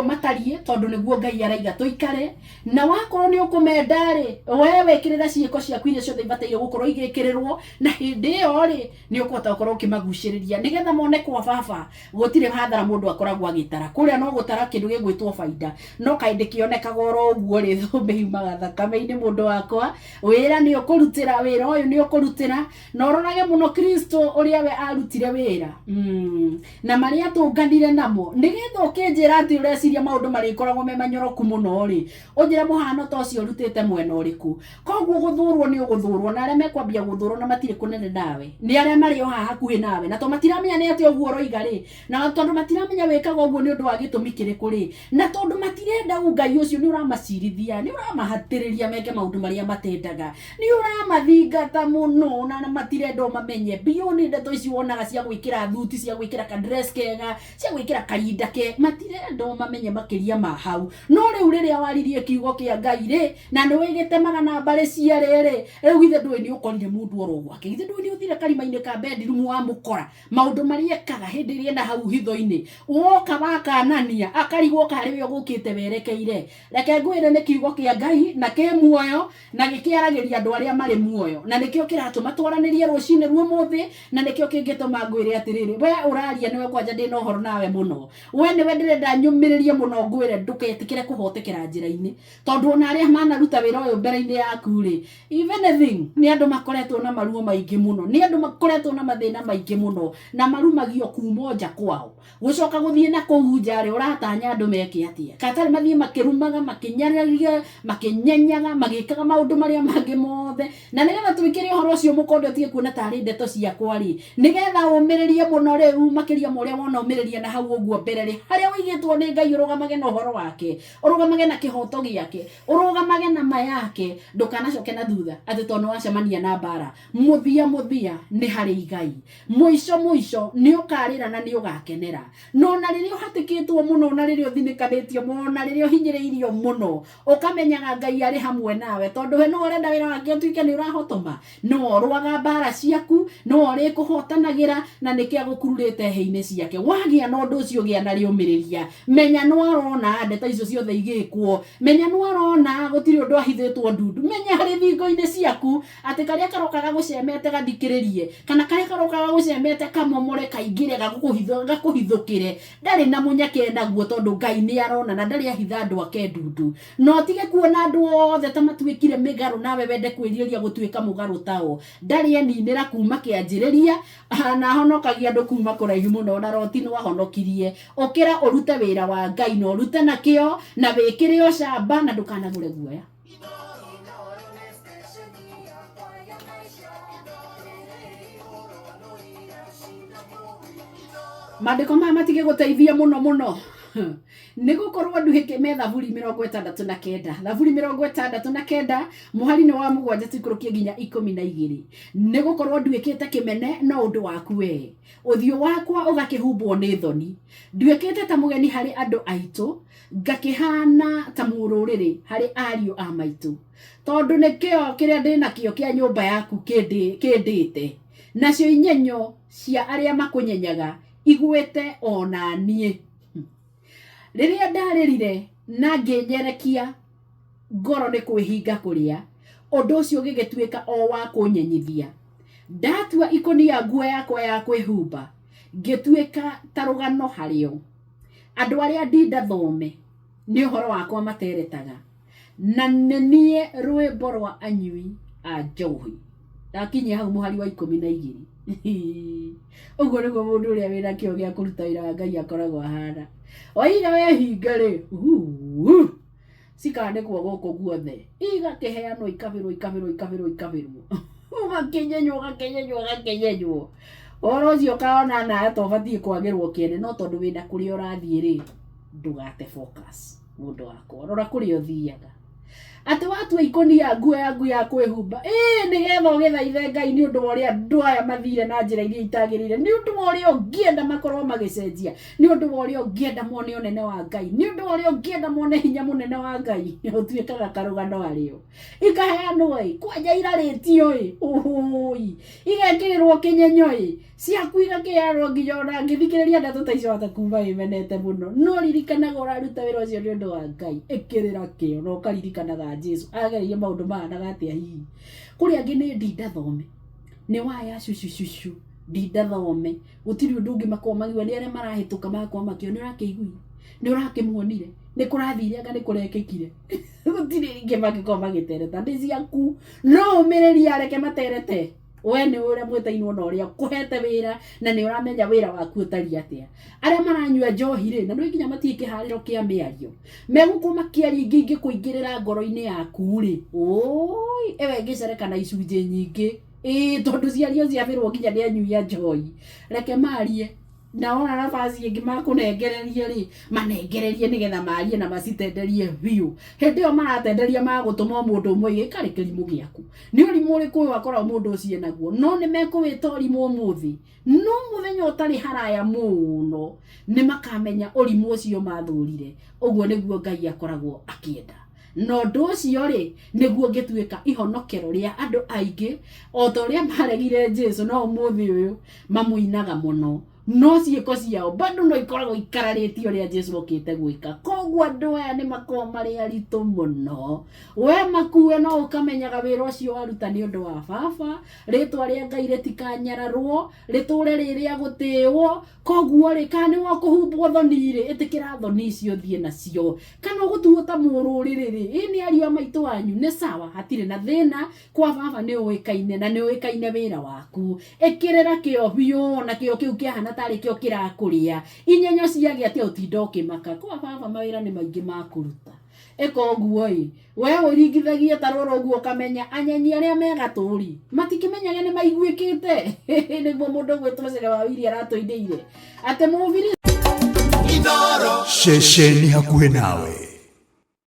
Matariĩ tondũ nĩguo Ngai araiga tũikare. Na wakorwo nĩ ũkũmenda-rĩ, we wĩkĩrĩre ciĩko ciaku iria ciothe ibataire gũkorwo igĩkĩrĩrwo, na hĩndĩ ĩyo-rĩ, nĩ ũkũhota gũkorwo ũkĩmagucĩrĩria nĩgetha mone kwa baba gũtirĩ hathara mũndũ akoragwo agĩtara. Kũrĩa no gũtara kĩndũ gĩgwĩtwo baida, no kaĩ ndĩkĩonekaga oro ũguo-rĩ, thũmbĩ yumaga thakame-inĩ mũndũ wakwa. Wĩra nĩ ũkũrutĩra, wĩra ũyũ nĩ ũkũrutĩra, na ũrorage mũno Kristo ũrĩa we arutire wĩra. Na marĩa atũnganire namo, nĩgetha ũkĩnjĩra atĩ ũreciria maũndũ marĩkoragwo me manyoroku mũno-rĩ, ũnjĩre mũhano ta ũcio ũrutĩte mwena ũrĩkũ. Koguo gũthũrwo nĩ ũgũthũrwo, na arĩa mekwambia gũthũrwo na matirĩ kũnene nawe, nĩ arĩa marĩ o haha hakuhĩ nawe, na to matiramenya nĩ atĩa ũguo ũroiga-rĩ, na tondũ matiramenya wĩkaga ũguo nĩ ũndũ wa gĩtũmi kĩrĩkũ-rĩ, na tondũ matirenda ũ Ngai ũcio, nĩ ũramacirithia, nĩ ũramahatĩrĩria meke maũndũ marĩa matendaga, nĩ ũramathingata mũno na matirenda ũmamenye. Biũ nĩ ndeto ici wonaga cia gwĩkĩra thuti, cia gwĩkĩra ka dress kega, cia gwĩkĩra karinda ke, matirenda ũmamenye makĩria ma hau. No rĩu rĩrĩa waririe kiugo kĩa Ngai rĩ, na nĩ wĩgĩtemaga na mbarĩ cierĩ rĩ, rĩu githĩ ndũĩ nĩ ũkorire mũndũ oro gwake, githĩ ndũĩ nĩ ũthire karima-inĩ ka bedroom wamũkora, maũndũ marĩa ekaga hĩndĩ ĩrĩa ena hau hitho-inĩ, woka wakanania akarigwo karĩ we ũgũkĩte werekeire. Reke ngwĩre nĩ kiugo kĩa Ngai na kĩ muoyo na gĩkĩaragĩria andũ arĩa marĩ muoyo, na nĩkĩo kĩratũma twaranĩrie rũcinĩ rwa ũmũthĩ, na nĩkĩo kĩngĩtũma ngwĩre atĩrĩrĩ, we ũraria nĩwe kwanja ndĩna ũhoro nawe mũno, we nĩwe ndĩrenda nyũmĩrĩrie mũno ngwĩre ndũgetĩkĩre kũhotekera njĩra-inĩ, tondũ ona arĩa manaruta wĩra ũyũ mbere-inĩ yaku rĩ, if anything, nĩ andũ makoretwo na maruo maingĩ mũno, nĩ andũ makoretwo na mathĩna maingĩ mũno, na marumagio kuma nja kwao. Gũcoka gũthiĩ na kũu nja rĩ, ũratanya andũ meke atĩa? Katarĩ mathiĩ makĩrumaga, makĩnyaragia, makĩnyenyaga, magĩkaga maũndũ marĩa mangĩ mothe. Na nĩgetha twĩkĩre ũhoro ũcio mũkonde ũtige kuona tarĩ ndeto ciakwa rĩ, nĩgetha ũmĩrĩrie mũno rĩu makĩria ma ũrĩa wona ũmĩrĩria na hau ũguo mbere rĩ, harĩa ũigĩtwo nĩ Ngai ũrũgamage na ũhoro wake, ũrũgamage na kĩhoto gĩake, ũrũgamage na ma yake, ndũkanacoke na thutha atĩ tondũ nĩwacemania na mbara. Mũthia mũthia nĩ harĩ igai. Mũico mũico nĩ ũkarĩra na nĩ ũgakenera. Na ona rĩrĩa ũhatĩkĩtwo mũno, ona rĩrĩa ũthinĩkanĩtio mũno, ona rĩrĩa ũhinyĩrĩirio mũno, ũkamenyaga Ngai arĩ hamwe nawe, tondũ we nĩwe ũrenda wĩra wake ũtuĩke nĩ ũrahotoma, nĩwe ũrũaga mbara ciaku, nĩwe ũrĩkũhotanagĩra, na nĩkĩo agũkururĩte hĩ-inĩ ciake. Wagĩa na ũndũ ũcio gĩa na rĩũmĩrĩria. Menya nĩ arona ndeto icio ciothe igĩkwo. Menya nĩ arona gũtirĩ ũndũ ahithĩtwo ndundu. Menya harĩ thingo-inĩ ciaku atĩ karĩa karoka gagũcemete gathikĩrĩrie, kana karĩa karoka gagũcemete kamomore kaingĩre gakũhithũkĩre, ndarĩ na mũnyaka enaguo, tondũ Ngai nĩ arona na ndarĩ ahitha andũ ake ndundu. Na ũtige kuona andũ othe ta matuĩkire mĩgarũ nawe wende kwĩrirĩria gũtuĩka mũgarũ tao. Ndarĩ eninĩra kuma kĩanjĩrĩria, na ahonokagia andũ kuma kũraihu mũno, ona Loti nĩ ahonokirie. Ũkĩra ũrute wĩra wa Ngai na ũrute na kĩo na wĩkĩre ũcamba na ndũkanagũre guoya. Maandĩko maya matigĩgũteithia mũno mũno, nĩ gũkorwo nduhĩke me Thaburi 69, Thaburi 69 mũhari nĩ wa 7 tũikũrũkie nginya 12. Nĩ gũkorwo nduĩkĩte kĩmene no ũndũ waku wee, ũthiũ wakwa ũgakĩhumbwo nĩ thoni. Nduĩkĩte ta mũgeni harĩ andũ aitũ, ngakĩhana ta mũrũrĩrĩ harĩ ariũ a maitũ, tondũ nĩkĩo kĩrĩa ndĩ nakĩo kĩa nyũmba yaku kĩndĩte, nacio inyenyo cia arĩa makũnyenyaga igwĩte o na niĩ. Rĩrĩa ndarĩrire na ngĩnyerekia ngoro nĩ kwĩhinga kũrĩa, ũndũ ũcio ũgĩgĩtuĩka o wa kũnyenyithia. Ndatua ikũnia nguo yakwa ya kwĩhumba, ngĩtuĩka ta rũgano harĩo. Andũ arĩa ndinda thome nĩ ũhoro wakwa materetaga, na nĩ niĩ rwĩmbo rwa anyui a njohi. Ndakinyia hau mũhari wa 12. Ũguo nĩguo mũndũ ũrĩa wĩna kĩo gĩa kũruta wĩra wa Ngai akoragwo ahana. Waiga wehinga rĩ, cikanĩkwo gũkũ guothe, igakĩheanwo ikabĩrwo ikabĩrwo ikabĩrwo ikabĩrwo, ũgakĩnyenywo ũgakĩnyenywo ũgakĩnyenywo. Ũhoro ũcio ũkaona nawe ta ũbatiĩ kwagĩrwo kĩene, no tondũ wĩna kũrĩa ũrathiĩ rĩ, ndũgate focus mũndũ wakwa, rora kũrĩa ũthiaga. Atĩ watua ikũnia nguo yaku ya kwĩhumba, ĩĩ nĩgetha ũgĩthaithe Ngai nĩ ũndũ wa ũrĩa andũ aya mathire na njĩra iria itagĩrĩire, nĩ ũndũ wa ũrĩa ũngĩenda makorwo magĩcenjia, nĩ ũndũ wa ũrĩa ũngĩenda mone ũnene wa Ngai, nĩ ũndũ wa ũrĩa ũngĩenda mone hinya mũnene wa Ngai, ũtuĩkaga karũgano arĩo. Ikaheanwo ĩ, kwanja irarĩtio ĩ, ũhũi, igekĩrĩrwo kĩnyenyo ĩ, ciaku igakĩheanwo nginya ona ngĩthikĩrĩria ndeto ta icio wahota kuma wĩmenete mũno. No ririkanaga ũraruta wĩra ũcio nĩ ũndũ wa Ngai, ĩkĩrĩra kĩo na ũkaririkanaga Jesu agereire maũndũ mahanaga atĩa hihi. Kũrĩ angĩ nĩ ndinda thome, nĩ waya cucucucu, ndinda thome, gũtirĩ ũndũ ũngĩ makoragwo makiuga, nĩ arĩa marahĩtũka magakorwo makiuga nĩ ũrakĩiguire, nĩ ũrakĩmuonire, nĩ kũrathire anga nĩ kũrekĩkire. Gũtirĩ ingĩ mangĩkorwo magĩtereta, nĩ ciaku, no ũmĩrĩria reke materete. We nĩ ũrĩa mwĩtainwo na ũrĩa kũhete wĩra na nĩ ũramenya wĩra waku ũtariĩ atĩa. Arĩa maranyua njohi rĩ, na nĩ nginya matirĩ kĩharĩro kĩa mĩario, megũkorwo makĩaria ingĩ ingĩkũingĩrĩra ngoro-inĩ yaku rĩ, ũĩ ĩyo ĩngĩcereka na icunjĩ nyingĩ, ĩĩ tondũ ciario ciabĩrwo nginya nĩ anyui a njohi. Reke marie. Na wona nafasi ĩngĩ makũnengererie rĩ, manengererie nĩgetha marie na macitenderie biũ. Hĩndĩ ĩyo maratenderia magũtũma o mũndũ ũmwe oige karĩ kĩrimũ gĩaku. Nĩ ũrimũ ũrĩkũ ũyũ akoragwo mũndũ ũcio enaguo? No nĩ mekũwĩta ũrimũ ũmũthĩ, no mũthenya ũtarĩ haraya mũno nĩ makamenya ũrimũ ũcio mathũrire. Ũguo nĩguo Ngai akoragwo akĩenda. Na ũndũ ũcio rĩ, nĩguo ũngĩtuĩka ihonokero rĩa andũ aingĩ, o ta ũrĩa maregire Jesu, no ũmũthĩ ũyũ mamũinaga mũno. No ciĩko ciao bado no ikoragwo ikararĩtie ũrĩa Jesu okĩte gwĩka. Koguo andũ aya nĩ makoragwo marĩ aritũ mũno. We makue no ũkamenyaga wĩra ũcio waruta nĩ ũndũ wa baba, rĩtwa rĩa Ngai rĩtikanyararwo, rĩtũre rĩ rĩa gũtĩĩwo. Koguo rĩ, kana nĩ ũkũhumbwo thoni rĩ, ĩtĩkĩra thoni icio ũthiĩ nacio. Kana ũgũtuo ta mũrũrĩrĩ rĩ, ĩ nĩ ariũ a maitũ wanyu, nĩ sawa, hatirĩ na thĩna, kwa baba nĩ ũĩkaine na nĩ ũĩkaine wĩra waku. Ĩkĩrĩra kĩo biũ, na kĩo kĩu kĩahana tarĩ kĩo kĩrakũrĩa. Inyenyo ciagĩa atĩa ũtinda ũkĩmaka, kwa baba mawĩra nĩ maingĩ ma kũruta. Ĩka ũguo ĩ, we ũringithagie ta rũra ũguo ũkamenya anyenyi arĩa me gatũ rĩ, matikĩmenyage nĩ maiguĩkĩte. Nĩguo mũndũ ũgwĩtwo Cege wa Wiri aratũinĩire atĩ mũbiri Ceceni hakuhĩ nawe.